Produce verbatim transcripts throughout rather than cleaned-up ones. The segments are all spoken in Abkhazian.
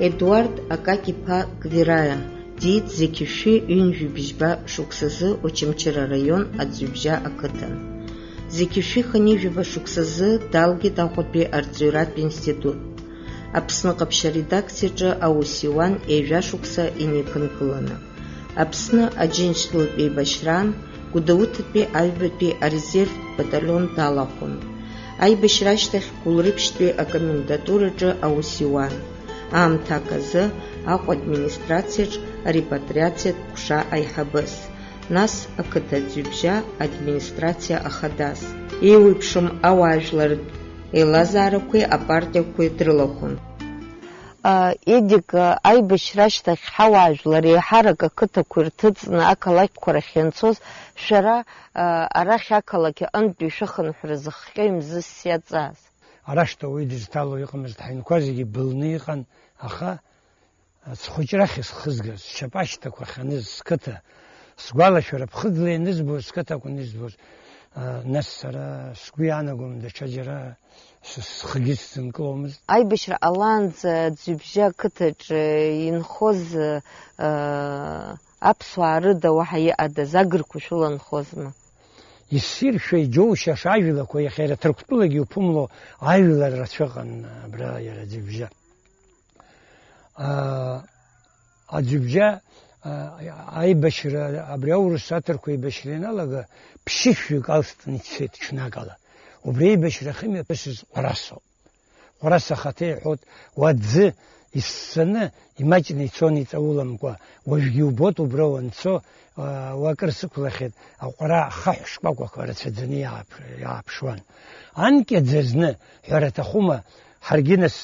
Едуард Акакь-иԥа Гвираиа диит зқьышәи ҩынҩажәи бжьба шықәсазы Очамчыра араион Аӡҩыбжьа ақыҭан. Зқьышәи хынҩажәаба шықәсазы далгеит Аҟәатәи арҵаҩратә институт. Аԥсны ҟаԥшь аредакциаҿы аус иуан ҩажәа шықәса инеиԥынкыланы. Аԥсны Аџьынџьтәылатә еибашьраан Гәдоуҭатәи аҩбатәи арезервтә баталион далахәын. Аибашьра ашьҭахь Гәылрыԥшьтәи акомендатураҿы аус иуан. Аамҭак азы Аҟәа администрациаҿ арепатриациатә ҟәша аиҳабыс, нас ақыҭа Аӡҩыбжьа администрациа ахадас. Еиуеиԥшым ауаажәлартә еилазаарақәеи апартиақәеи дрылахәын. Едик, аибашьра ашьҭахь ҳауаажәлар еиҳарак ақыҭақәа ирҭыҵны ақалақьқәа рахь ианцоз, шәара, а, арахь ақалақь аҟынтәи шәыхынҳәра зыхҟьа имзызс иаҵаз? Арашҭа уаҩы дызҭало иҟамызт, ҳаҩнқәа зегьы былны иҟан, аха, а, схәыҷра ахь исхызгаз, сшьапашьҭақәа ахьаныз, сқыҭа, сгәалашәара ԥхыӡла ианызбоз, сқыҭа акәын избоз, а, нас сара сгәы иаанагом даҽаџьара. Са схгьы сзынкыломызт. Аибашьра ҟалаанӡа Аӡҩыбжьа ақыҭаҿы инхоз, э, аԥсуаа рыда уаҳа иҟадаз, агырқәа шәыланхозма? Иссиршәа иџьоушьаша ажәлақәа, иахьа иара Ҭырқәтәылагьы иуԥымло ажәлар рацәа ыҟан абра иара Аӡҩыбжьа. Аа, Аӡҩыбжьа, аа, аибашьра, абри аурыс аҭырқәа еибашьра ианалага, ԥшьышәҩык алсны ицеит ҽнакала. Убри аибашьра ахьымҩаԥысыз Ҟәарасоуп. Ҟәараса ахаҭа иҳәоит, уа аӡы иссаны, имаҷны ицон иҵауламкәа, уажәгьы иубоит убра уанцо, аа, уа акыр сықәлахьеит, аҟәара ахаҳә шкәакәақәа рацәаӡаны иаап-, иааԥшуан. Анкьаӡа зны, ҳәара аҭахума, ҳаргьы нас,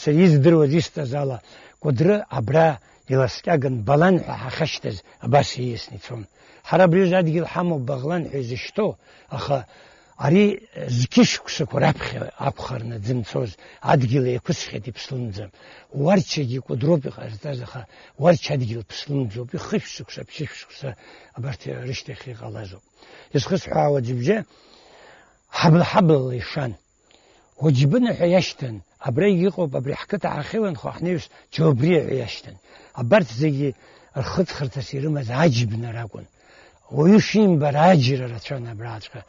са издыруаз, исҭаз ала, Кәыдры абра иласкьаган Балан ҳәа ҳахьашьҭаз абас ииасны ицон. Ҳара абри азы адгьыл ҳамоуп Баӷлан ҳәа изышьҭоу, аха ари зқьышықәсақәа раԥхьа акәхарны дзымцоз адгьыл еиқәысхьеит иԥслымӡам. Уарчагьы Кәыдроуп иҟарҵаз, аха Уарча адгьыл ԥслымӡоуп, ихышә шықәса, ԥшьышә шықәса абарҭ рышьҭахь иҟалазоуп. Изхысҳәаауа Ӡыбжьа ҳабла-ҳаблала ишан. Уаџьбына ҳәа иашьҭан, абра иҟоуп, абри ҳқыҭа ҳахьыланхо ҳнаҩс Џьоубриа ҳәа иашьҭан. Абарҭ зегьы рхыҵхырҭас ирымаз аџьбнара акәын. Уаҩы шимбар аџьра рацәан абраҵәҟьа.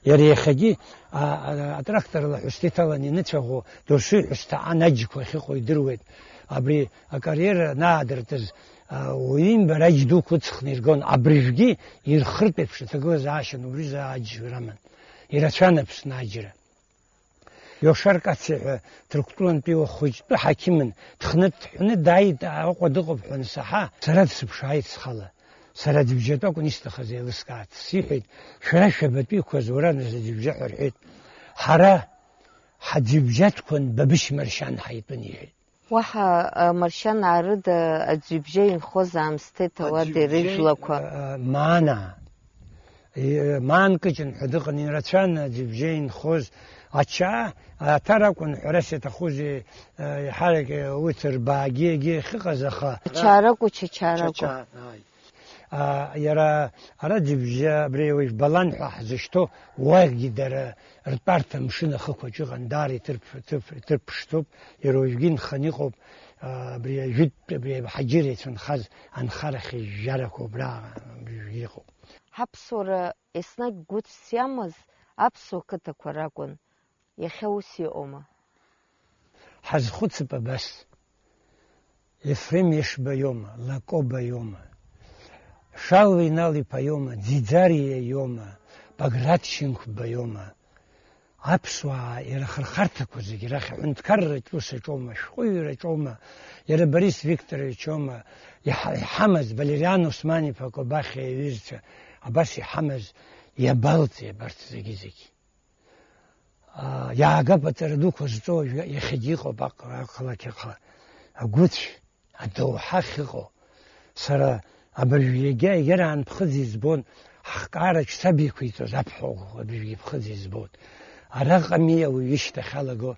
Иара иахьагьы, а, а, атракторла ҳәысҭа иҭалан ианыцәаӷәо, досу иҳәысҭа ан аџьқәа ахьыҟоу идыруеит. Абри акариера анаадыртыз, а, уаҩы имбар аџь дуқәа ыҵхны иргон. Абыржәгьы ирхыртә еиԥш аҭагылазаашьан убри заа аџьра аман. Ирацәан Аԥсны аџьра. Иошар Кациа ҳәа Ҭырқәтәылантәи уахыжьтәы ҳақьымын, дхны дҭәны дааит, Аҟәа дыҟоуп ҳәа ансаҳа, сара дсыԥшааит схала. Сара Ӡыбжьатәы акәын исҭахыз еилыскаарц. Сиҳәеит, шәара шәабатәиқәаз уара нас Ӡыбжьа ҳәа рҳәеит. Ҳара ҳаӡҩыбжьатәқәан Бабышь Маршьан ҳаитәын, иҳәеит. Уаҳа, а, Маршьанаа рыда Аӡҩыбжьа инхоз аамсҭеит ауада Аӡҩыбжьа, ирыжәлақәа. А, а, Маанаа. Е, Маан Кыҷын ҳәа дыҟан, ирацәан Аӡҩыбжьа инхоз. Ача, аҭара акәын, ҳәарас иаҭахузеи, а, иаҳарак, а, урҭ рбаагьы егьи ахьыҟаз, аха Чачаракәу, Чачаракәу? Чача, ааи. А, иара ара Ӡыбжьа, абри уажә Балан ҳәа ҳзышьҭоу, уахьгьы дара ртәарҭа амшын ахықәаҿ ыҟан, даара иҭырԥ-, ҭырԥ-, иҭырԥштәуп, иара уажәгьы инханы иҟоуп, а, абри ажәытә, абри ҳаџьыр иацәынхаз анхарахь ижәжәарақәа убра абыржәгьы иҟоуп. Ҳаԥсуара еснагь гәыцәс иамаз аԥсуа қыҭақәа ракәын. Иахьа ус иҟоума? Ҳазхәыцып абас. Ефрем Ешба иоума, Лакоба иоума, Шалва Инал-иԥа иоума, Ӡиӡариа иоума, Баграт Шьынқәба иоума? Аԥсуаа ирахырхарҭақәа зегьы рахь аҳәынҭқарратә ус аҿоума, ашәҟәыҩҩраҿоума, иара Борис Викторович иоума, иҳа-, иҳамаз Валериан Осман-иԥа Кобахьиа иҩызцәа, абас иҳамаз иабалҵи абарҭ зегьы-зегьы? Аа, иаагап аҵара дуқәа зҵоу, уажәы иахьагьы иҟоуп аҟ-, ақалақь аҟа. Агәыцә, адоуҳа ахьыҟоу. Сара абыржәы егьа, егьараан ԥхыӡ избон, ҳхкаараҿ саб иқәиҵоз аԥҳәа ӷәӷәа абыржәгьы ԥхыӡ избон. Араҟами ауаҩы ишьҭахь алаго,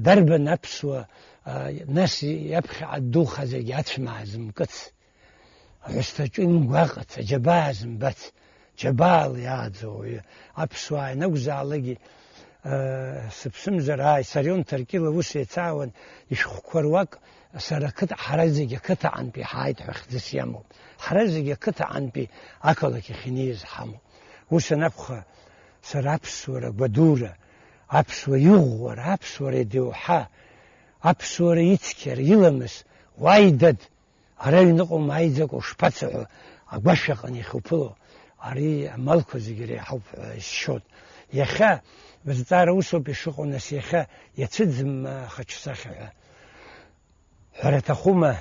дарбан аԥсуа, аа, нас иаԥхьаҟа ддухазаргьы ацәмаа зымкыц. Аҳәысҭаҿы имгәаҟац, аџьабаа зымбац, џьабаала иааӡо ауаҩы, аԥсуаа ианакәзаалакгьы, Сыԥсымзар, ааи, Сарион Ҭаркьыл аус еицаауан, ишәҟәқәа руак сара ақыҭа, ҳара зегьы ақыҭаҟынтәи ҳааит ҳәа хьӡыс иамоуп. Ҳара зегьы ақыҭаҟынтәи ақалақь ахь инеиз ҳамоуп. Ус анакәха, сара аԥсуара гәадура, аԥсуа иӷәӷәара, аԥсуара идоуҳа, аԥсуара ицқьара, иламыс, уааи, дад, ара аҩныҟа умааиӡакәа ушԥацо ҳәа агәашә аҟны иахьуԥыло, ари амалқәа зегьы реиҳауп ҳәа исшьоит. Иахьа бызҵаара усоуп ишыҟоу, нас иахьа иацәыӡым ахаҿсахьа ҳәа. Ҳәара аҭахума,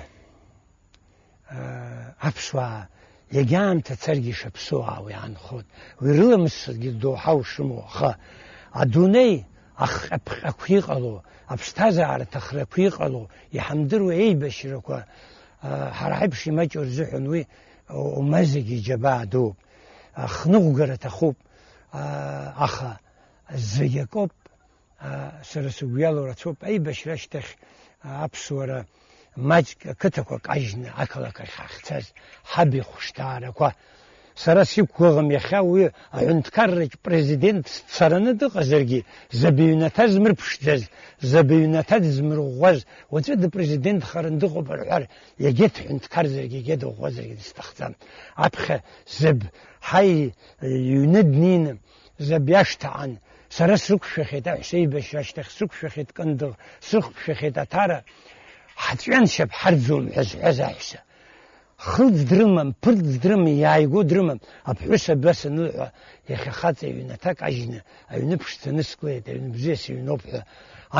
аа, аԥсуаа иагьа аамҭа царгьы ишаԥсоу аауа иаанхоит. Уи рыламысгьы доуҳа ушымоу, аха адунеи ахҟьаԥҟьақәа иҟало, аԥсҭазаара аҭахрақәа иҟало, иҳамдыруа еибашьрақәа, аа, ҳара ҳаиԥш имаҷу рзыҳәан уи, о-, ома зегьы иџьабаа дууп. Ахныҟәгара аҭахуп, аа, аха зегь акоуп. Сара сыгәы иалоу рацәоуп, аибашьра ашьҭахь аԥсуара маҷк ақыҭақәа кажьны ақалақь ахь ҳахьцаз, ҳаб ихәышҭаарақәа. Сара сиқәгәыӷым иахьа уи аҳәынҭқарраҿ президент дцараны дыҟазаргьы, заби ҩнаҭа змырԥшӡаз, заби ҩнаҭа дызмырӷәӷәаз, уаҵәы дыпрезидентхаран дыҟоуп рҳәар, иагьа дҳәынҭқарзаргьы, иагьа дыӷәӷәазаргьы дысҭахӡам. Аԥхьа зыб ҳаи ҩны днеины, зыб иашҭаҟан, сара срықәшәахьеит аҳәса еибашьра ашьҭахь, срықәшәахьеит Кындыӷ, срықәшәахьеит Аҭара, ҳҵәҩаншьап ҳарӡуам ҳәа зҳәаз аҳәса. Хылҵ дрымам, ԥырҵ дрымам, иааиго дрымам, аԥҳәыс абас анылҳәа, иахьа хаҵа иҩнаҭа кажьны, аҩны ԥшӡаны склеит, аҩны бзиа сыҩноуп ҳәа.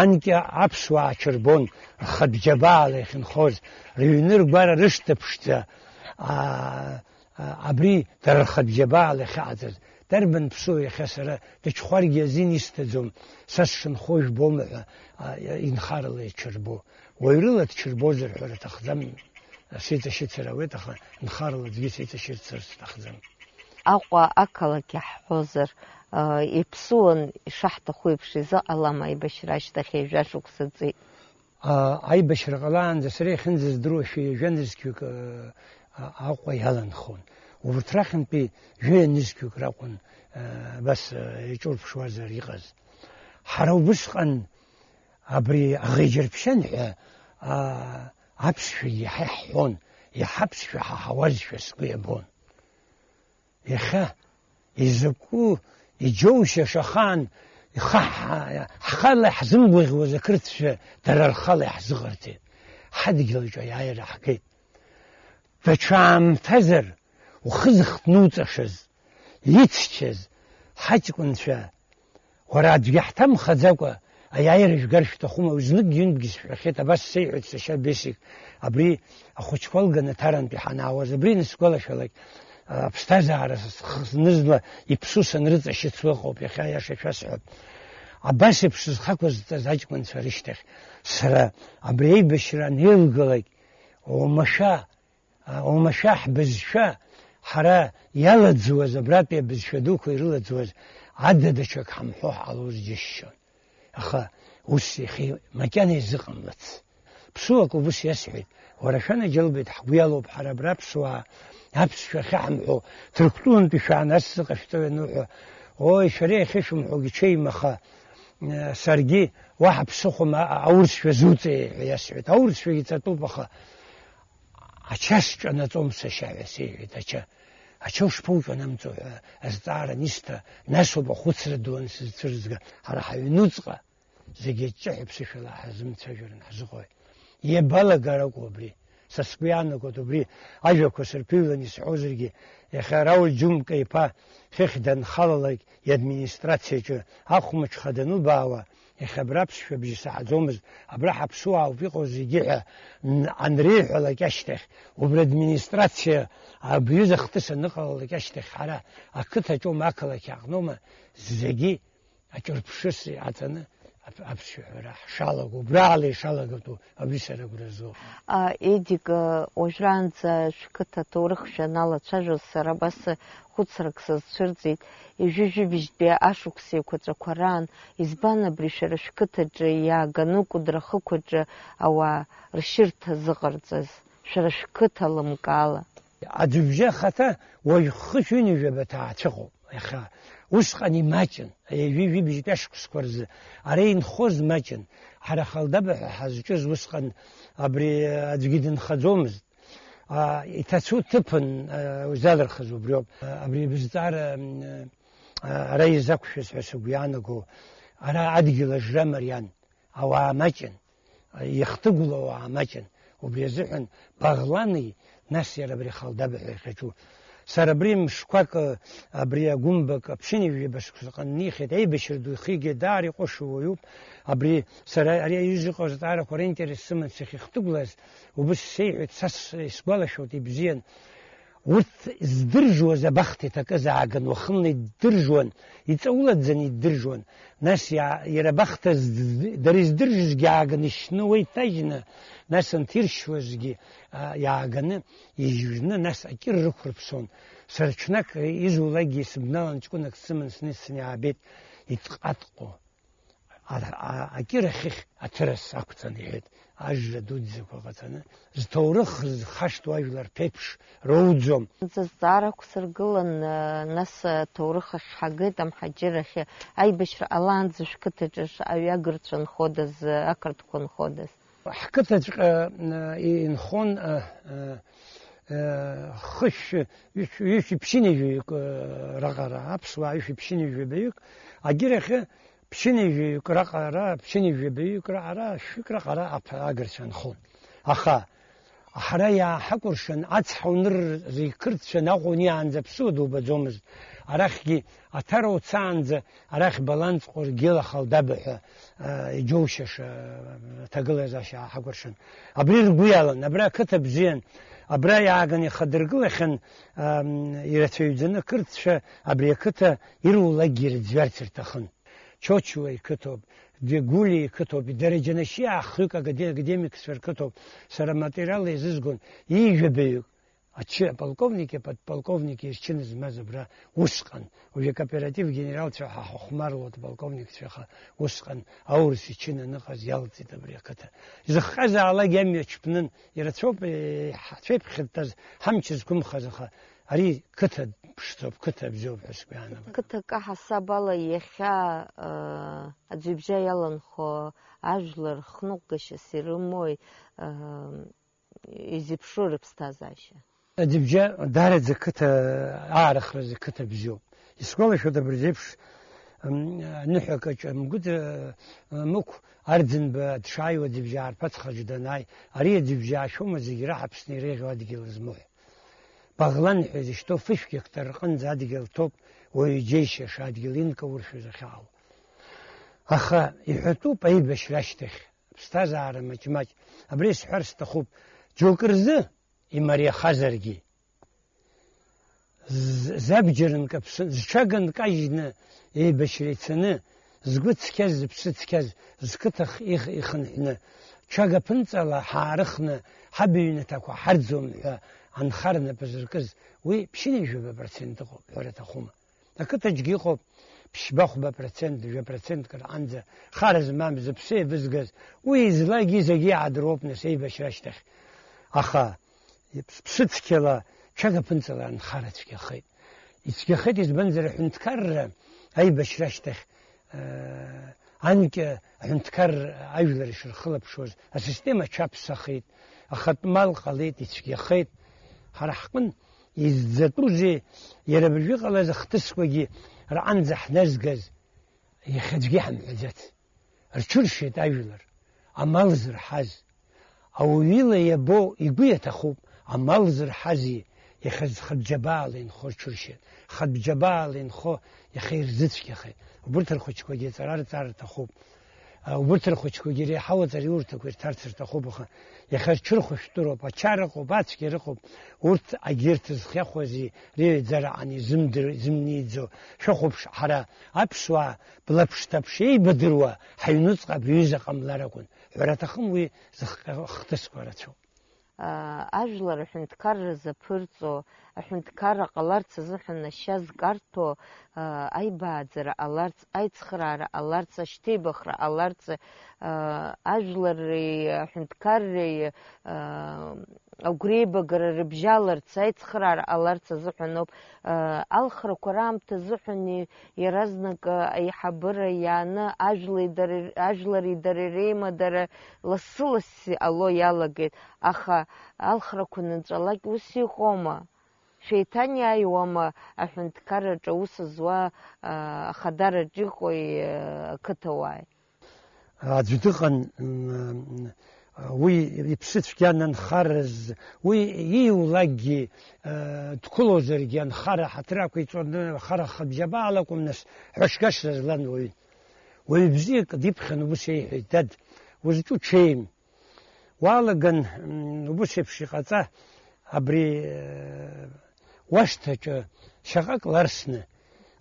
Анкьа аԥсуаа ҽырбон, рхатә џьабаала иахьынхоз, рыҩны ргәара рышҭа ԥшӡа, аа, А, абри дара рхатә џьабаала иахьаҟаҵаз, дарбан ԥсуа иахьа сара дыҽхәаргьы азин исҭаӡом, са сшынхо жәбома ҳәа, а, инхарала иҽырбо. Уаҩрыла дҽырбозар ҳәа рҭахӡам, сеиҵашьыцыр ауеит, аха нхарала аӡәгьы сеиҵашьыцыр сҭахӡам. Аҟәа ақалақь иаҳҳәозар, а, иԥсуан ишаҳҭаху еиԥш изыҟалама аибашьра ашьҭахь ҩажәа шықәса ҵит? А, аибашьра ҟалаанӡа сара иахьынӡаздыруашәа ҩажәа нызқьҩык, а, а, Аҟәа иаланхон. Урҭ рахьынтәи жәаҩа нызқьҩык ракәын, а, абас, а, иҿурԥшуазар иҟаз. Ҳара убысҟан абри аӷеџьырԥшьан ҳәа, а, аԥсшәагьы иаҳа иаҳҳәон, иаҳа аԥсшәа ҳаҳауазшәа сгәы иабон. Иахьа изакәу иџьоушьаша ахаан ихаҳ-, ҳхала иаҳзымгәаӷьуаз ақырҭцәа дара рхала иаҳзыҟарҵеит. Ҳадгьылаҿ аиааира ҳгеит. Даҽа аамҭазар ухы зыхҭнуҵашаз, ицқьаз ҳаҷкәынцәа, уара аӡәгьы ҳҭамхаӡакәа, аиааира жәгар шәҭахума? Зныкгьы-ҩынтәгьы сшәахьеит, абас сеиҳәеит сашьа Бесик, абри ахәыҷқәа лганы Ҭарантәи ҳанаауаз, абри анысгәалашәалак, аԥсҭазаара схы знызла иԥсу санрыҵашьыцуа ыҟоуп, иахьа аиаша шәасҳәап. Абас еиԥш зхы ақәызҵаз аҷкәынцәа рышьҭахь, сара абри аибашьра анеилгалак, оумашәа, А, оумашәа ҳбызшәа, ҳара иалаӡуаз, абратәи абызшәа дуқәа ирылаӡуаз, ада даҽак ҳамҳәо ҳҟалоз џьысшьон. Аха ус иахьа макьана изыҟамлац. Ԥсуак убыс иасҳәеит, уара шәанаџьалбеит, ҳгәы иалоуп ҳара абра аԥсуаа, аԥсшәа ахьаҳамҳәо, Ҭырқәтәылантәи шәаанасзыҟашәҵои ануҳәа, ои, шәара иахьышәымҳәогьы ҽеим, аха, э, саргьы уаҳа ԥсыхәам, а-, аурысшәа зуҵеи ҳәа иасҳәеит. Аурысшәагьы ҵатәуп, аха Ача сҿанаҵом, сашьа, ҳәа сеиҳәеит, ача. Ача ушԥауҿанамҵо ҳәа азҵаара анисҭа, нас ауп ахәыцра ду ансызцәырызга, ҳара ҳаҩнуҵҟа зегьы аҷҷаҳәа ԥсышәала ҳазымцәажәаран ҳазыҟои? Иабалагар акәу абри? Са сгәы иаанагоит убри ажәақәа сырԥыҩлан исҳәозаргьы, иахьа Рауль Џьумка иԥа хыхь данхалалак, иадминистрациаҿы ахәмаҽха данылбаауа, Иахьа абра аԥсшәа бжьы саҳаӡомызт, абра ҳаԥсуаауп иҟоу зегьы ҳәа н-, анреиҳәалак ашьҭахь, убри администрациа абҩыза хҭыс аныҟалалак ашьҭахь, ҳара ақыҭаҿоума, ақалақь аҟноума, зегьы аҿырԥшыс иаҵаны аԥ-, аԥсшәа ҳәара ҳшалаго, убраала ишалагатәу абри сара агәра згоуп. А, Едик, а, уажәраанӡа шәқыҭа аҭоурых шәаналацәажәоз сара абас хәыцрак сазцәырҵит, ҩажәи жәибжьтәи ашықәс еиқәаҵәақәа раан, избан абри шәара шәқыҭаҿы иааганы Кәыдры ахықәаҿы ауаа ршьырҭа зыҟарҵаз, шәара шәқыҭа лымкаала? Аӡҩыбжьа ахаҭа уажә хышә ҩынҩажәаба ҭаацәыҟоуп иахьа. Усҟан имаҷын, ҩажәи жәибжьтәи ашықәсқәа рзы ара инхоз маҷын. Ҳара Халдаба ҳәа ҳазҿыз усҟан абри аӡәгьы дынхаӡомызт. А, иҭацәу ҭыԥын, а, узалырхыз убриоуп. А, абри абызҵаара, м, а, ара изақәшәаз ҳәа сыгәы иаанаго, ара адгьыл ажра мариан, ауаа маҷын, а, ихҭыгәлоу ауаа маҷын. Убри азыҳәан Баӷлани, нас иара абри Халдаба ҳәа иахьаҿу. Сара абри мшқәак, а, абри агәымбак, аԥшьынҩажәи жәаба шықәса ҟаннихеит, аибашьра ду ихигеит, даара иҟәышу уаҩуп. Абри сара ари аҩыза иҟоу азҵаарақәа ринтерес сыман сахьихҭыгәлаз, убыс сеиҳәеит, са с-, исгәалашәоит ибзиан. Урҭ здыржуаз абахҭа иҭакыз ааган уахынла иддыржуан, иҵаулаӡаны иддыржуан. Нас иа-, иара абахҭа зд-, дара издыржызгьы ааганы ишьны уа иҭажьны, нас анҭ иршьуазгьы, а, иааганы, ижьжны, нас акыр рықәрыԥсон. Сара ҽнак изулакгьы сыбналан ҷкәынак сыман сныцны иаабеит, итҟатҟо. А, а, акьыр ахьыхь аҭырас ақәҵан, иҳәеит, ажра дуӡӡақәа ҟаҵаны, зҭоурых зхашҭуа ажәлар ԥеиԥш роуӡом. Зызҵаарақәа сыргылан, нас аҭоурых ахь ҳагеит, амҳаџьырахьы аибашьра ҟалаанӡа шәқыҭаҿы ш-, аҩы агырцәа нходаз, ақырҭқәа нходаз? Ҳқыҭаҿҟа, э, инхон, э, э, э, хышә, ҩышә-, ҩышәи ԥшьынҩажәаҩык, э, раҟара, аԥсуаа ҩышәи ԥшьынҩажәаҩык, агьырахьы ԥшьынҩажәаҩык раҟара, ԥшьынҩажәаҩык раҟара, шәҩык раҟара аԥ-, агырцәа нхон. Аха ҳара иааҳакәыршан, ацҳа унырзы иқырҭцәан Аҟәа униаанӡа аԥсуа дубаӡомызт. Арахьгьы Аҭара уцаанӡа арахь Баланҵ Ҟәыргьыл Ахалдаба ҳәа, а, иџьоушьаша, а, аҭагылазаашьа ааҳакәыршан. Абри ргәы иалан, абра ақыҭа бзиан, абра иааганы ихадыргылахьан, ам, ирацәаҩӡаны ақырҭцәа абри ақыҭа ирулакгьы ирыӡәӡәарц рҭахын. Чочуа иқыҭоуп, Гәигәлиа иқыҭоуп, Дараџьанашьиаа хҩык акаде-, академикцәа рқыҭоуп, сара аматериал еизызгон, ҩажәаҩык. Ачы-, аполковники, аподполковники зчын змаз абра усҟан, уажәы акооператив генералцәа ҳәа ҳахәмарлоит, аполковникцәа, аха усҟан аурыс ичын аныҟаз иалҵит абри ақыҭа. Изыхҟьазаалак амҩа ҽԥнын, ирацәоуп, еиҳа-, цәеиԥхьыттаз ҳамч зқәымхаз, аха ари қыҭа ԥшӡоуп, қыҭа бзиоуп ҳәа сгәы иаанагоит. Қыҭак аҳасаб ала иахьа, ыы, аӡҩыбжьа иаланхо ажәлар хныҟәгашьас ирымои, ыы, изеиԥшу рыԥсҭазаашьа. Аӡыбжьа даараӡа қыҭа, аарыхразы қыҭа бзиоуп. Исгәалашәоит абыржә еиԥш, м, аныҳәакаҿ Амгәыӡ, м, Мықә Арӡынба дшааиуа аӡыбжьаа рԥацха аӡә данааи, ари аӡыбжьаа шәома зегь раҳа Аԥсны иреиӷьу адгьыл змоу ҳәа. Баӷлан ҳәа изышьҭоу фышә гектар рҟынӡа адгьыл ҭоуп, уаҩы иџьеишьаша адгьыл инкауршәыз ахьаау. Аха иҳәатәуп аибашьра ашьҭахь. Аԥсҭазаара маҷ-маҷ. Абри сҳәар сҭахуп. Џьоукы рзы имариахазаргьы, з-, забџьар нкаԥсын, зҽага нкажьны, еибашьра ицаны, згәы цқьаз, зыԥсы цқьаз, зқыҭа х-, их-, ихынҳәны, ҽага ԥынҵала ҳаарыхны, ҳаб иҩнаҭақәа ҳарӡуам ҳәа анхара напы зыркыз, уи ԥшьынҩажәаба процент ыҟоуп, ҳәара аҭахума? Ақыҭаҿгьы иҟоуп ԥшьба-хәба процент, жәа процентк рҟынӡа, хара змам, зыԥсы еивызгаз, уи излагьы зегьы иаадыруоуп, нас, еибашьра ашьҭахь. Аха, ԥсыцқьала, ҽага ԥынҵала анхара цәгьахеит. Ицәгьахеит, избанзар, аҳәынҭқарра аибашьра ашьҭахь, э, анкьа аҳәынҭқарра ажәлар ишырхылаԥшуаз асистема аҽаԥсахеит, ахатә мал ҟалеит, ицәгьахеит. Ҳара ҳҟын изӡатәузеи, иара абыржәы иҟалаз ахҭысқәагьы раҟынӡа ҳназгаз, иахьаӡәгьы ҳамҳәаӡац. Рҽыршеит ажәлар, амал зырҳаз. Ауаҩы ила иабо игәы иаҭахуп, амал зырҳази, иахьа зхатә џьабаала инхо рҽыршеит. Хатә џьабаала инхо иахьа ирзыцәгьахеит. Убырҭ рхәыҷқәагьы аҵара рҵар рҭахуп. Убырҭ рхәыҷқәагьы реиҳау аҵараиурҭақәа ирҭарц рҭахуп, аха иахьа рҽырхәышәтәыроуп, ачара ыҟоуп, ацәгьара ыҟоуп, урҭ агьырҭ зхьахәази реиҩаӡара аан изымдыр-, изымниӡо. Шәахәаԥш, ҳара аԥсуаа блаԥш-ҭаԥш еибадыруа ҳаҩнуҵҟа абри аҩыза ҟамлар акәын. Ҳәара аҭахым, уи зыхҟьа-, хҭысқәа рацәоуп. Ажәлар аҳәынҭқарра заԥырҵо, аҳәынҭқарра ҟаларц азыҳәан ашьа зкарҭәо, аибааӡара ҟаларц, аицхыраара ҟаларц, ашьҭеибахра ҟаларц, ажәлари аҳәынҭқарреи агәреибагара рыбжьаларц, аицхыраара ҟаларц азыҳәан ауп. Алхрақәа раамҭа азыҳәан иаразнак аиҳабыра иааны ажәлеи дареи, ажәлари дареи реимадара лассы-ласс иҟало иалагеит, аха алхрақәа нҵәалак ус иҟоума? Шәеиҭаниааиуама аҳәынҭқарраҿы аус зуа, а, ахадараҿ иҟои, а, ақыҭауааи? Аӡә дыҟан, м, уи иԥсы цәгьан анхараз, уи ииулакгьы, а, дқәылозаргьы анхара ҳаҭыр ақәиҵон, ахара хыбжьабаалакәым, нас, ҳәашьгашра злан уаҩын. Уаҩ бзиак диԥхьан, убыс иеиҳәеит, дад, узҿу ҽеим. Уалаган, м, убыс еиԥш иҟаҵа, абри, э, уашҭаҿы шьаҟак ларсны,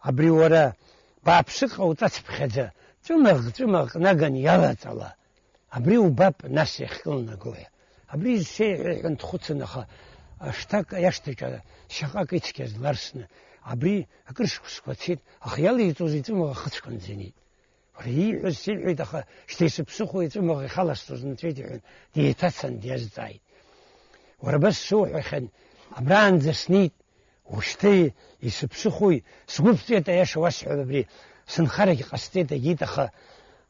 абри уара бааԥсык ҟауҵацыԥхьаӡа, ҵәымаӷ, ҵәымаӷ наган иалаҵала, абри убап нас иахькылнаго ҳәа. Абри исеиҳәа ҳәа дхәыцын, аха ашҭак, иашҭаҿы шьаҟак ицқьаз ларсны, абри акыр шықәсқәа цеит, аха иалеиҵоз иҵәымаӷ ахыцәқәа нӡанеит. Уара ииҳәаз сеиҳәеит, аха шьҭа исыԥсыхәо иҵәымаӷ ихаласҵоз нҵәеит, иҳәан, деиҭацан диазҵааит. Уара абас суҳәахьан, абраанӡа снеит, ушьҭа исыԥсыхәои, сгәы ԥҵәеит, аиаша уасҳәап абри, сынхарагь ҟасҵеит, агеит, аха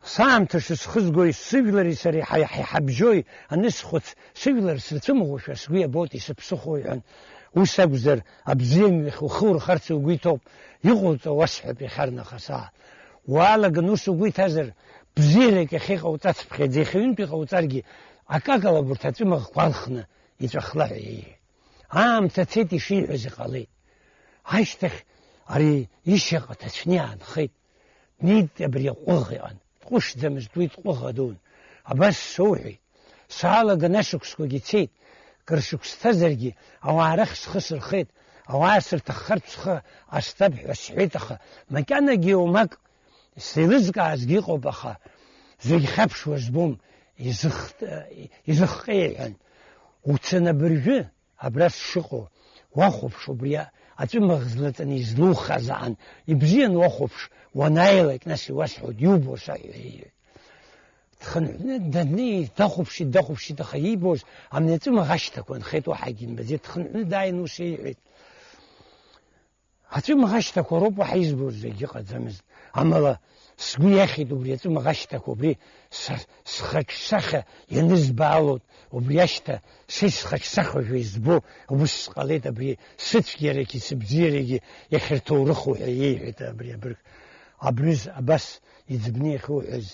саамҭа шысхызгои, сыжәлари сареи ҳа-, ҳа-, ҳабжьои анысхәыц, сыжәлар сырцәымӷушәа сгәы иабоит, исыԥсыхәо, иҳәан. Ус акәзар, абзиамҩахь ухы урхарц угәы иҭоуп, иҟоуҵо уасҳәап иахьарнахыс, аа. Уалаган ус угәы иҭазар, бзиарак иахьа иҟауҵацыԥхьаӡа, иахьа ҩынтә иҟауҵаргьы, акакала абарҭ аҵәымаӷқәа алхны иҵәахла ҳәа иеиҳәеит. Аамҭа цеит, ишиҳәаз иҟалеит. Ашьҭахь ари ишьаҟа ҭацәны иаанхеит. Днеит абри аҟәыӷ иҟан. Дҟәышӡамызт уи, дҟәыӷа дун. Абас соуҳәеит. Саалаган ашықәсқәагьы цеит. Кыр шықәс ҭазаргьы, ауаа рахь схы сырхеит. Ауаа сырҭаххартә схы ҟасҵап ҳәа сҳәеит, аха макьанагьы иумак, сеилызкаазгьы ыҟоуп, аха зегь хьаԥшуа збом, изых-, изыхҟьеи ҳәан. Уцаны абыржәы, абра сшыҟоу, уахәаԥш, убри аҵәымаӷ злаҵаны излухаз аан, ибзиан уахәаԥш, уанааилак, нас иуасҳәоит, иубо саҳәа, иҳәеит. Дхынҳәны даннеи, дахәаԥшит, дахәаԥшит, аха иибоз амни аҵәымаӷ ашьҭақәа нхеит, уаҳагьы имбаӡеит, дхынҳәны дааин ус иҳәеит. Аҵәымаӷ ашьҭақәа роуп уаҳа избоз, зегь ыҟаӡамызт. Амала, сгәы иахьеит убри аҵәымаӷ ашьҭақәа, убри са схаҿсахьа ианызбаалоит, убри ашьҭа са исхаҿсахьоушәа избо, убыс сҟалеит абри сыцәгьарагьы сыбзиарагьы иахьырҭоурыху ҳәа иеиҳәеит абри абырг. Абрыз абас иӡбны иахьуҳәаз,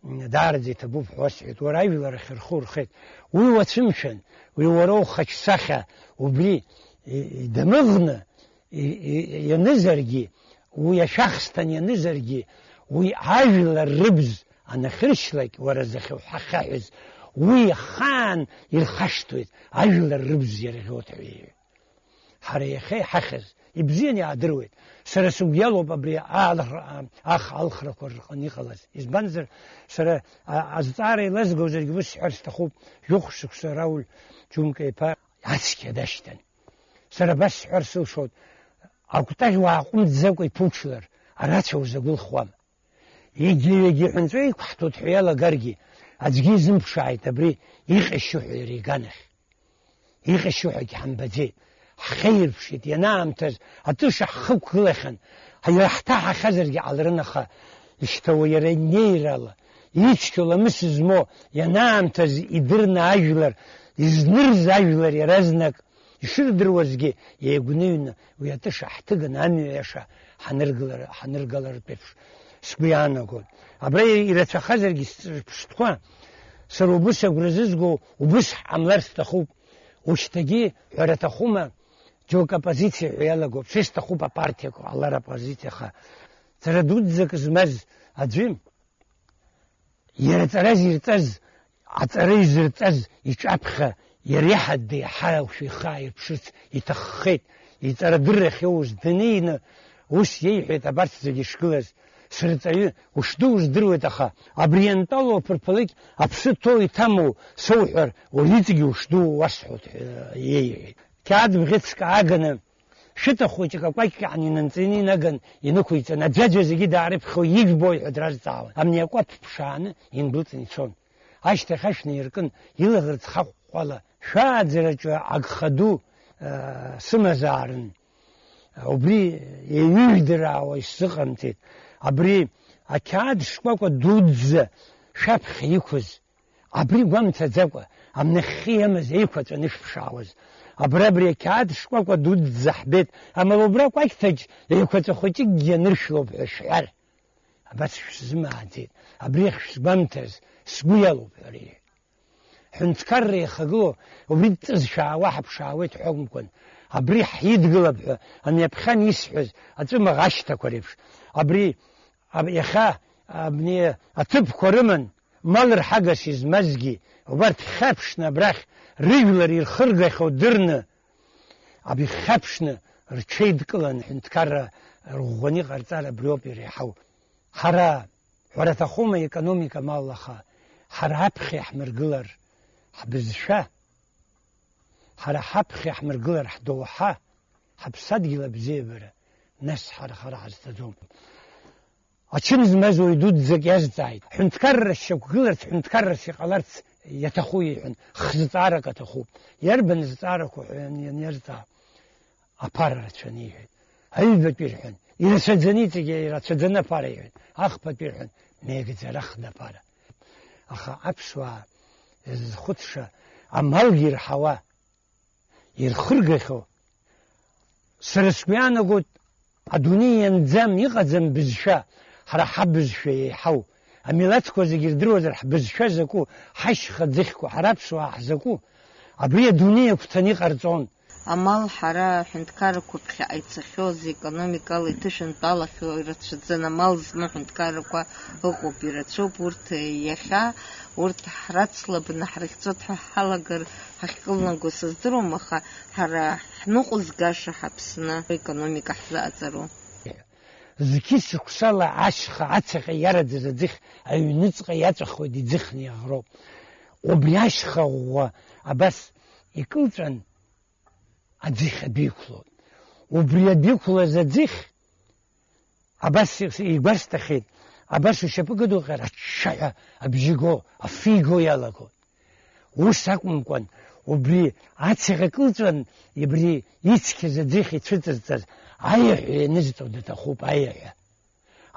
м, даараӡа иҭабуп ҳәа уасҳәеит, уара ажәлар ахьырху рхеит. Уи уацәымшәан, уи уара ухаҿсахьа убри и-, идамыӷны, и-, и-, ианызаргьы, уи ашәахсҭан ианызаргьы, уи ажәлар рыбз анахьыршьлак, уара захьуҳахьаҳәыз, уи ахаан ирхашҭуеит, ажәлар рыбз иарӷьоит ҳәа иҳәеит. Ҳара иахьа иҳахьыз, ибзиан иаадыруеит. Сара сыгәы иалоуп абри аалхра-, ах алхрақәа рҟны иҟалаз. Избанзар, сара, а, азҵаара еилазгозаргьы ус сҳәар сҭахуп, жәохә шықәса Рауль Џьумка-иԥа ацқьа дашьҭан. Сара абас сҳәар сылшоит, акәтаӷь уааҟәымҵӡакәа иԥуҽлар, арацәа узагәылхуама? Егьи-егьи ҳәынҵәа иқәҳҭәоит ҳәа иалагаргьы, аӡәгьы изымԥшааит абри иҟьашьу ҳәа иара иганахь. Иҟьашьу ҳәагьы ҳамбаӡеит. Ҳхеирԥшит, ианаамҭаз атыша ҳхықәгылахьан, иара ҳҭаҳахьазаргьы ҟаларын, аха ишьҭауа иара инеирала, ицқьоу ламыс змоу, ианаамҭаз идырны ажәлар, изнырыз ажәлар иаразнак ишырдыруазгьы, еигәныҩны уи атыша ҳҭыганы амҩа иаша ҳаныргылар-, ҳаныргалартә еиԥш сгәы иаанагон. Абра ирацәахазаргьы сҿырԥштәқәа, сара убыс агәра зызго, убыс ҳҟамлар сҭахуп. Ушьҭагьы, ҳәара аҭахума, џьоук оппозициа ҳәа иалагоуп, са исҭахуп апартиақәа ҟалар оппозициа, аха ҵара дуӡӡак змаз аӡәы, иара аҵара зирҵаз, аҵара изырҵаз иҿаԥхьа иара иаҳа деиҳаушәа ихы ааирԥшырц иҭаххеит, иҵарадыррахь иоуз данеины, ус иеиҳәеит абарҭ зегьы ишгылаз, сырҵаҩы, ушду уздыруеит, аха абри иантәало аԥырԥалыкь аԥсы ҭоу иҭамоу соуҳәар, уи иҵегьы ушду уасҳәоит ҳәа иеиҳәеит. Қьаад бӷьыцк ааганы, шәыта хәыҷык акәакьҟьан инанҵаны инаган инықәиҵан, аӡәаӡәа зегьы даарыԥхьо, ижәбои ҳәа дразҵаауан. Амни акәаԥ ԥшааны индәылҵын ицон. Ашьҭахь ашә наиркын, илаӷырӡ хаҟәҟәала, шәааӡараҿы агха ду, э, сымазаарын. Убри еиҩыжәдыраауа исзыҟамҵеит. Абри ақьаад шкәакәа дуӡӡа шәаԥхьа иқәыз, абри гәамҭаӡакәа, амнахьхьи амаз еиқәаҵәаны ишәԥшаауаз. Абра абри ақьаад шкәакәа дуӡӡа ҳбеит, амала убра акәакьҭаҿ еиқәаҵәа хәыҷыкгьы аныршәлоуп ҳәа шәҳәар. Абас шәсзымааӡеит, абри ахь шәсгәамҭаз сгәы иалоуп ҳәа реиҳәеит. Ҳәынҭқарра иахагылоу убри дҵызшәаауа ҳаԥшаауеит ҳәа акәымкәан, абри ҳидгылап ҳәа ани аԥхьан исҳәаз аҵәымаӷ ашьҭақәа реиԥш, абри, аб-, иахьа абни аҭыԥқәа рыман, мал рҳагас измазгьы, убарҭ хьаԥшны абрахь рыжәлар ирхыргахьоу дырны, абри хьаԥшны рҽеидкыланы ҳәынҭқарра рӷәӷәаны иҟарҵар абриоуп иреиҳау. Ҳара, ҳәара аҭахума, економика мал, аха ҳара ҳаԥхьа иаҳмыргылар ҳбызшәа, ҳара ҳаԥхьа иаҳмыргылар ҳдоуҳа, ҳаԥсадгьыл абзиабара, нас ҳара хара ҳазҭаӡом. Ачын змаз уаҩ дуӡӡак иазҵааит. Ҳәынҭқарра шьақәгыларц, ҳәынҭқаррас иҟаларц иаҭаху иҳәан, хзыҵаарак аҭахуп. Иарбан зҵаарақәоу ҳәа иан-, ианиазҵаа, аԥара рацәаны иҳәеит. Аҩбатәи рҳәан, ирацәаӡаны иҵегьы ирацәаӡаны аԥара иҳәеит. Ахԥатәи рҳәан, меигӡара хда аԥара. Аха аԥсуаа зхәыцша амалгьы ирҳауа, ирхыргахьоу, сара сгәы иаанагоит, адунеи ианӡам, иҟаӡам бызшәа, ҳара ҳабызшәа еиҳау, амилаҭқәа зегьы ирдыруазар ҳбызшәа закәу, ҳашьха ӡыхьқәа, ҳара аԥсуаа ҳзакәу, абри адунеи агәҭаны иҟарҵон. Амал ҳара аҳәынҭқаррақәа ԥхьаҟа ицахьоу, зекономикала иҭышәынтәалахьоу ирацәаӡан, амал змоу аҳәынҭқаррақәа ыҟоуп, ирацәоуп урҭ иахьа, урҭ ҳрацлабны ҳрыхьӡоит ҳәа ҳалагар ҳахькылнаго сыздыруам, аха ҳара ҳныҟәызгаша ҳаԥсны економика ҳзаҟаҵару. Зқьы шықәсала ашьха ацаҟьа иараӡаз аӡыхь аҩныҵҟа иаҵәахуеит, иӡыхны иаӷроуп. Убри ашьха ӷәӷәа абас икылҵәан, аӡыхь адәиқәлоит. Убри адәиқәлаз аӡыхь, абас игәасҭахьеит, абас ушьапы кыдуҟьар, аччаҳәа абжьы го, афы иго иалагоит. Ус акәымкәан, убри ацаҟьа кылҵәан, абри ицқьаз аӡыхь ицәыҵызҵаз аиаҳәа ианызҵо даҭахуп, аиаҳәа.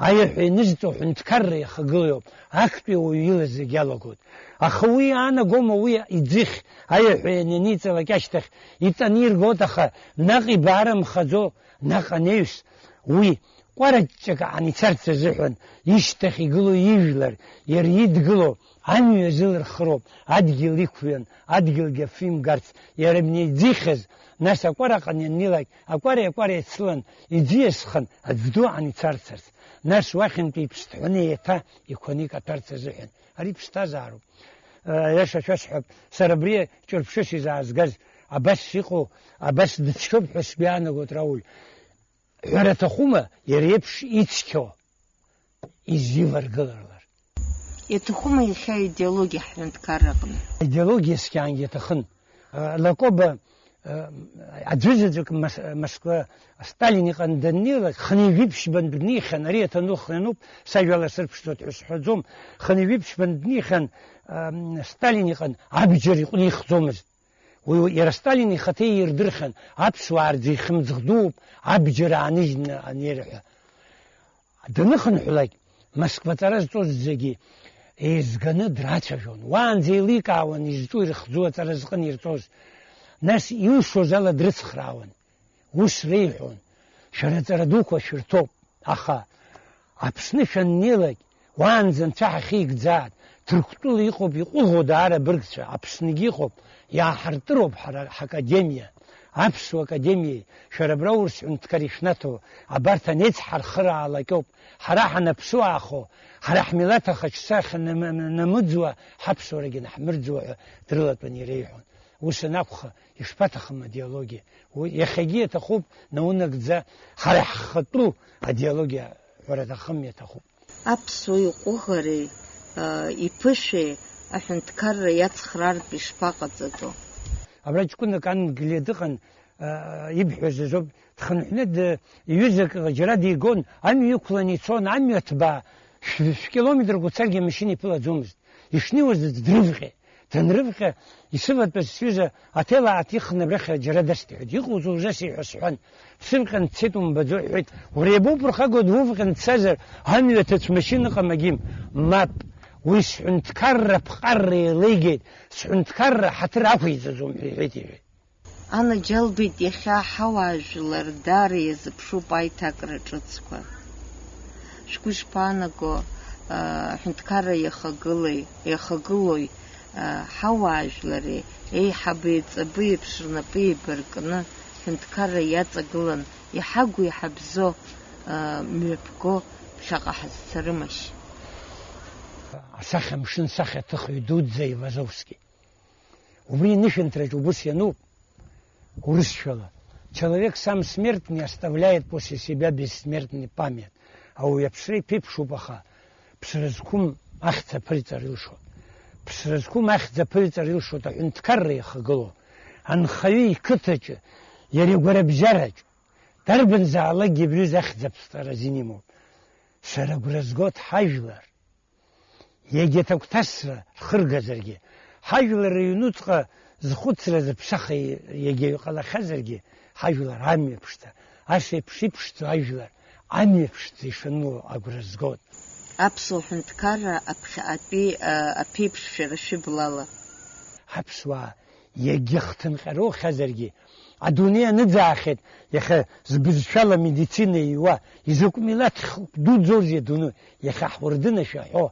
Аиаҳәа ианызҵо ҳәынҭқарра иахагылоуп, актәи ауаҩы ила зегь алагоит. Аха уи иаанагома уи иӡыхь, аиаҳәа ианиҵалак ашьҭахь иҵаниргоит, аха наҟ ибаарымхаӡо, наҟ анаҩс, уи ҟәараҷҷак аан ицарц азыҳәан, ишьҭахь игылоу ижәлар, иара идгыло амҩа азылырхыроуп, адгьыл иқәҩан, адгьылгьы афы имгарц, иара абни иӡихьаз, нас акәараҟны ианнеилак, акәареи акәареи еицылан, иӡиасхан, аӡә ду аан ицарцарц, нас уахьынтәи иԥсҭҳәаны еиҭа иқәаны икаҭәарц азыҳәан. Ари ԥсҭазаароуп. Э, аиаша шәасҳәап, сара абри ҿырԥшыс изаазгаз, абас иҟоу, абас дыцқьоуп ҳәа сгәы иаанагоит, Рауль. Ҳәара аҭахума, иара иеиԥш ицқьоу изиваргыларлар? Иаҭахума иахьа идеологиа ҳҳәынҭқарраҟны? Идеологиа скьаангьы иаҭахын. Лакоба, аӡәызаҵәык Мас-, Москва Сталин иҟны даннеилак, хынҩажәи ԥшьбантә днихьан, ари аҭоурых иануп, сажәала сырԥшӡоит ҳәа сҳәаӡом, хынҩажәи ԥшьбантә днихьан, Сталин иҟны абџьар иҟәнихӡомызт. Уи иара Сталин ихаҭа ирдырхьан, аԥсуаа рзы ихьымӡӷ дууп, абџьар ааныжьны анеира ҳәа. Даныхынҳәлак, Москва аҵара зҵоз зегьы еизганы драцәажәон. Уаанӡа еиликаауан изҿу ирыхӡу аҵара зҟын ирҵоз. Нас илшоз ала дрыцхраауан. Ус реиҳәон, шәара аҵара дуқәа шәырҭоуп, аха Аԥсны шәаннеилак, уаанӡа анцәа ҳахьигӡааит, Ҭырқәтәыла иҟоуп иҟәыӷоу даара абыргцәа, Аԥсныгьы иҟоуп, иааҳартыроуп ҳара ҳакадемиа, аԥсуа академиеи, шәара абра аурыс ҳәынҭқар ишәнаҭо, абарҭ анеицҳархыраалак ауп, ҳара ҳанаԥсуаахо, ҳара ҳмилаҭ ахаҿсахьа нам-, намыӡуа ҳаԥсуарагьы наҳмырӡуа ҳәа дрылатәан иреиҳәон. Ус анакәха, ишԥаҭахым адиологиа? Уи иахьагьы иаҭахуп, наунагӡа ҳара ҳхатәы адиологиа ҳәара аҭахым, иаҭахуп. Аԥсуа иҟәыӷареи, а, иԥышәеи аҳәынҭқарра иацхраартә ишԥаҟаҵатәу? Абра ҷкәынак Англиа дыҟан, а, ибҳәаз азоуп, дхынҳәны д-, иҩызак џьара дигон, амҩа иқәланы ицон, амҩа ҭбаа, шә-, шә-километрак уцаргьы амашьына иԥылаӡомызт. Ишнеиуаз аӡә дрывҟьеит. Данрывҟьа, исыватәаз сҩыза аҭел ааҭихын абрахь џьара дасҭеит, иҟоузеи ужасеи ҳәа сҳәан, дсывҟьан дцеит умбаӡои ҳҳәеит, уара иабоуԥырхагоу дувҟьан дцазар, амҩа ҭацә машьына ыҟам агим, мап, уи сҳәынҭқарра аԥҟарра еилеигеит, сҳәынҭқарра ҳаҭыр ақәиҵаӡом ҳәа иҳәеит иҳәеит. Анаџьалбеит, иахьа ҳауаажәлар даара иазыԥшуп аиҭакра ҿыцқәа. Шәгәы шԥаанаго, аа, аҳәынҭқарра иахагылеи, иахагылои, аа, ҳауаажәлари еиҳабы еиҵбы еиԥш рнапы еибаркны ҳәынҭқарра иаҵагылан иҳагу иҳабзо, аа, мҩаԥго ԥхьаҟа ҳазцарымашь? Асахьа мшын сахьаҭыхҩы дуӡӡа Ивазовски. Убри инышәынҭраҿ убыс иануп, урысшәала, человек сам смертный оставляет после себя бессмертный память. Ауаҩы аԥсра иԥеиԥшуп, аха ԥсра зқәым ахьӡ аԥырҵар илшоит. Ԥсра зқәым ахьӡ аԥырҵар илшоит аҳәынҭқарра иахагылоу анхаҩы иқыҭаҿы, иара игәарабжьараҿ. Дарбанзаалакгьы абри аҩыза ахьӡ аԥҵара азин имоуп. Сара агәра згоит ҳажәлар. Иагьа ҭагәҭасра рхыргазаргьы, ҳажәлар рыҩнуҵҟа зхәыцра зыԥсаха иагьаҩ ҟалахьазаргьы, ҳажәлар амҩа ԥшӡа, ас еиԥш иԥшӡоу ажәлар амҩа ԥшӡа ишаныло агәра згоит. Аԥсуа ҳәынҭқарра аԥхьаҟатәи, а, аԥеиԥш шәара шәыблала. Аԥсуаа иагьа хҭынҟьароухьазаргьы, адунеи аныӡаахьеит, иахьа збызшәала амедицина иҩуа, изакә милаҭ хықә дуӡӡоузеи адунеи, иахьа ҳуардын ашәа ҳәо,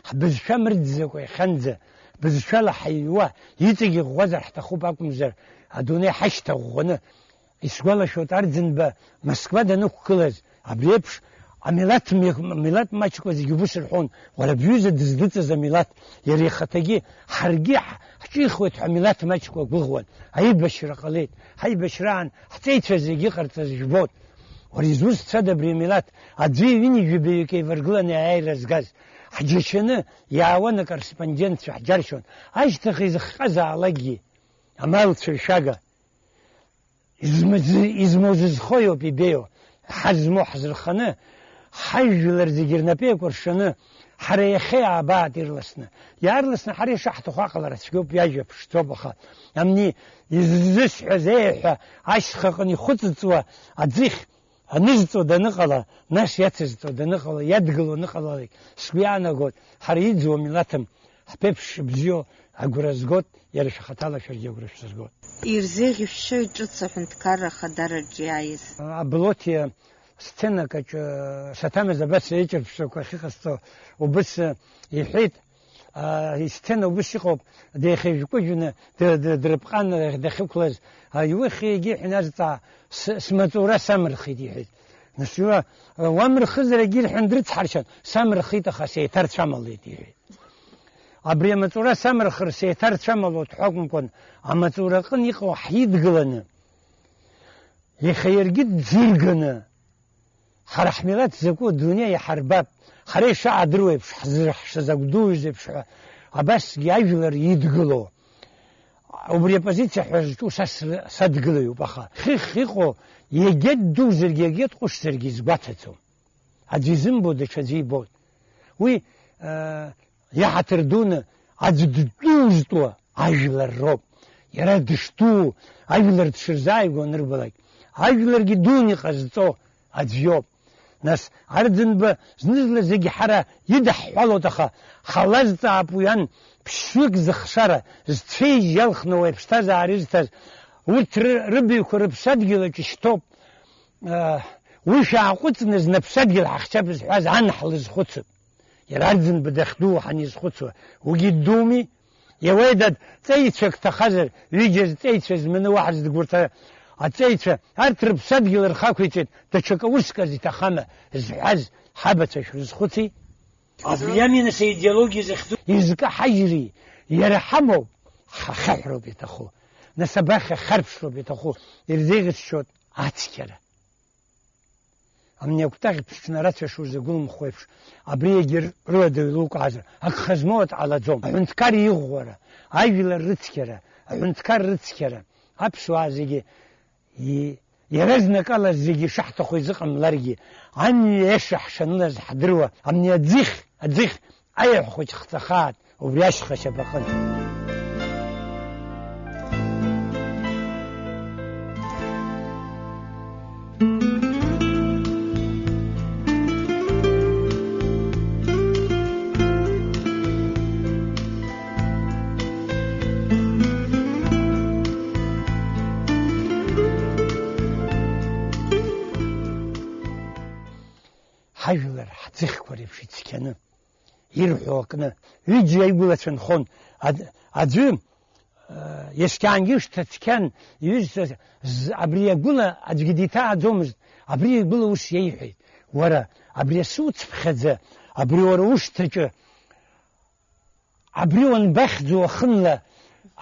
ҳбызшәа мырӡӡакәа иахьанӡа, бызшәала ҳаиҩуа, иҵегь иӷәӷәазар ҳҭахуп акәымзар, адунеи ҳашьҭа ӷәӷәаны, исгәалашәоит, Арӡынба Москва данықәгылаз, абри еиԥш амилаҭ м-, амилаҭ маҷқәа зегьы убыс рҳәон, уара бҩыза дыздыҵыз амилаҭ, иара ихаҭагьы, ҳаргьы ҳ-, ҳҿихуеит ҳәа амилаҭ маҷқәа гәыӷуан. Аибашьра ҟалеит. Ҳаибашьраан ҳҵеицәа зегьы иҟарҵаз жәбоит. Уара изусҭцәада абри амилаҭ? Аӡәи ҩынҩажәи баҩык еиваргыланы аиааира згаз. Ҳџьашьаны иаауан акорреспондентцәа, ҳџьаршьон. Ашьҭахь изыхҟьазаалакгьы амал цәыршәага. Измаӡ-, измоу зызхои ауп ибеиоу, ҳазмоу ҳзырханы, ҳажәлар зегьы рнапы еикәыршаны, ҳара иахьа иаабаат ирласны. Иаарласны ҳара ишаҳҭаху аҟалара цәгьоуп, иажәа ԥшӡоуп, аха амни иззысҳәаз еиҳәа ашьхаҟны ихәыҵыҵуа аӡыхь анызҵо даныҟала, нас иацызҵо даныҟала, иадгыло аныҟалалак, сгәы иаанагоит, ҳара иӡуа милаҭым, ҳԥеиԥш бзиоу агәра згоит, иара шәахаҭала шәаргьы агәра шәзыргоит. Ирзеиӷьышәшьоит ҿыц аҳәынҭқарра ахадараҿ иааиз. Аблоҭиа сценак аҿы саҭамыз абас еиҿырԥшрақәа ахьыҟасҵо убыс иҳәеит, аа, исцена убыс иҟоуп, деихьыжәкыжәны д-, д-, дрыпҟан дахьықәлаз, аа, иухьи егьи ҳәа назҵаа, с-, смаҵура самырхит, иҳәеит. Нас иуа, уамырхызар егьи рҳәан дрыцҳаршьан, самырхит, аха сеиҭарцәамалеит, иҳәеит. Абри амаҵура самырхыр сеиҭарцәамалоит ҳәа акәымкәан, амаҵура аҟын иҟоу ҳидгыланы, иахьа иаргьы дзырганы, ҳара ҳмилаҭ закәу адунеи иҳарбап, ҳара ишаадыруа еиԥш, ҳзы-, ҳшазакәдуҩыз еиԥш ҳәа, абасгьы ажәлар идгыло. Убри апозициа ҳәа зҿу са сры-, садгылаҩуп, аха хыхь иҟоу, егьа ддузаргьы, егьа дҟәышзаргьы изгәаҭаӡом. Аӡәы изымбо даҽаӡәы ибоит. Уи, э, иаҳаҭыр дуны аӡә ддузтәуа ажәлар роуп. Иара дышдуу, ажәлар дшырзааигәоу анырбалак, ажәларгьы дуны иҟазҵо аӡә иоуп. Нас, Арӡынба, зны-зынла зегь ҳара идаҳҳәалоит, аха ҳалазҵаап уи ан ԥшьҩык зыхшара, зцәеижь иалхны уи аԥсҭазаара изҭаз, урҭ ры-, рыбаҩқәа рыԥсадгьыл аҿы ишьҭоуп. Уи шәааҟәыҵны зны аԥсадгьыл ҳахьчап зҳәаз ан ҳлызхәыцып. Иара Арӡынба дахьдуу ҳанизхәыцуа, уигьы ддууми? Иауеидад, ҵеицәак ҭахазар, ҩыџьа зҵеицәа зманы уаҳа зыдгәырҭа аҵеицәа, арҭ рыԥсадгьыл рхы ақәиҵеит, даҽакы уск азы иҭахама зҳәаз ҳабацәа шәрызхәыци? Абри ами, нас, аидеологиа захьӡу. Изкаҳажьри, иара ҳамоуп, ҳахьаҳәроуп иаҭаху. Нас абахь ахьарԥшроуп иаҭаху, ирзеиӷьасшьоит ацқьара. Амни акәтаӷь ԥсҽны арацәа шузагәылымхуеиԥш, абри егьыр рыладаҩ лукаазар, агха змоу ак ҟалаӡом. Аҳәынҭқар иӷәӷәара, ажәлар рыцқьара, аҳәынҭқар рыцқьара, аԥсуаа зегьы и-, иаразнакала зегьы шаҳҭаху изыҟамларгьы, амҩа иаша ҳшанылаз ҳдыруа, амни аӡыхь, аӡыхь, аиаҳә хәыҷ хҵахааит, Убри ашьха шьапаҟын. Ҳажәлар ҳӡыхьқәа реиԥш ицқьаны, ирҳәо акны, ҩыџьа игәылацәа нхон. Аӡ-, аӡәы, э, иаскьаангьы шҭа цқьан, иҩызцәа з-, абри агәыла аӡәгьы диҭааӡомызт, абри игәыла ус иеиҳәеит: "Уара, абри асы уцԥхьаӡа, абри уара ушҭаҿы, абри уанбахьӡу уахынла,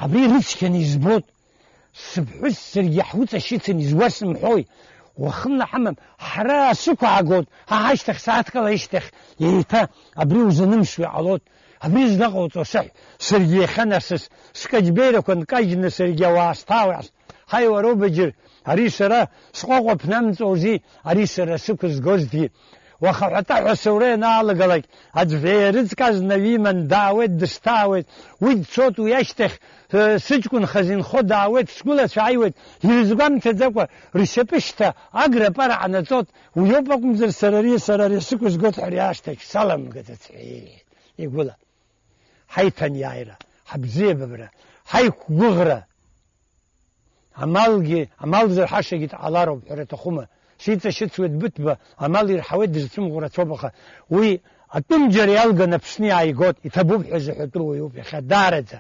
абри рыцқьаны избот, сыԥҳәыс саргьы ҳуҵашьыцын, изуасымҳәои? Уахынла ҳамам, ҳара асықәаагот, ҳа ҳашьҭахь сааҭк ала ишьҭахь еиҭа абри узанымсуа иҟалот, абри злаҟауҵо сыҳә, саргьы иахьа насыс, скаҷбеирақәа нкажьны саргьы ауаа сҭаауеит, ҳаи, уара убаџьыр, ари сара сҟәаҟәа ԥнамҵози, ари сара сықәызгозҭгьы. Уаха ҳәатаҳәа асаура ианаалгалак, аӡә еирыӡк азна ҩиман даауеит, дысҭаауеит. Уи дцоит, уи ашьҭахь, э, сыҷкәынхаз инхо даауеит, сгәылацәа ааиуеит, ирызгәамҭаӡакәа ршьапышьҭа аграпара ҟанаҵот, уиоуп акәымзар сара ари, сара ари сықәызгот ҳәа ари ашҭаҿ саламгаӡац ҳәа иеиҳәеит игәыла. Ҳаиҭаниааира, ҳабзиабабра, ҳаиқәгәыӷра. Амалгьы, амал зырҳашагьы дҟалароуп, ҳәара аҭахума? Сиҵашьыцуеит Быҭәба, амал ирҳауеит, дызцәымӷу рацәоуп, аха уи атәым џьара иалган Аԥсны иааигот, иҭабуп ҳәа зыҳәатәу уаҩуп иахьа, даараӡа.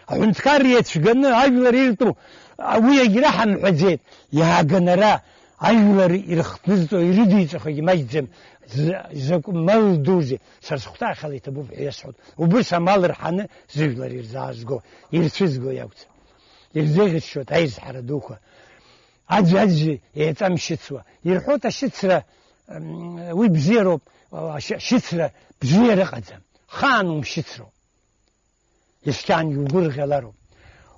Аҳәынҭқарра иацәганы ажәлар иртәу, а, уи агьра ҳамҳәаӡеит, иааган ара, ажәлар ирыхҭнызҵо, ирыдиҵахогьы маҷӡам, з-, закә мал дузеи, сара сыхәҭаахьала иҭабуп ҳәа иасҳәоит. Убыс амал рҳаны зыжәлар ирзаазго, ирцәызго иакәӡам. Ирзеӷьыччоит аизҳара дуқәа. Аӡәи-аӡәи еиҵамшьыцуа. Ирҳәоит ашьыцра, м, уи бзиароуп, ашьы-, ашьыцра бзиара ыҟаӡам. Хаан умшьыцроуп. Есқьаангьы угәырӷьалароуп.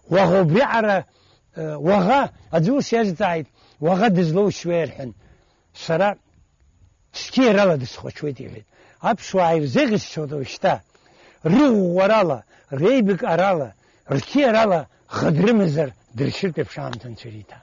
Уаӷа убриаҟара, э, уаӷа, аӡәы ус иазҵааит, уаӷа дызлоушьуеи рҳәан. Сара цқьеирала дысхәаҽуеит, иҳәеит. Аԥсуаа ирзеӷьыччоит уажәшьҭа, рыӷәӷәарала, реибакарала, рқьиарала ӷа дрымазар дыршьыртә еиԥш аамҭа анцәа ириҭа.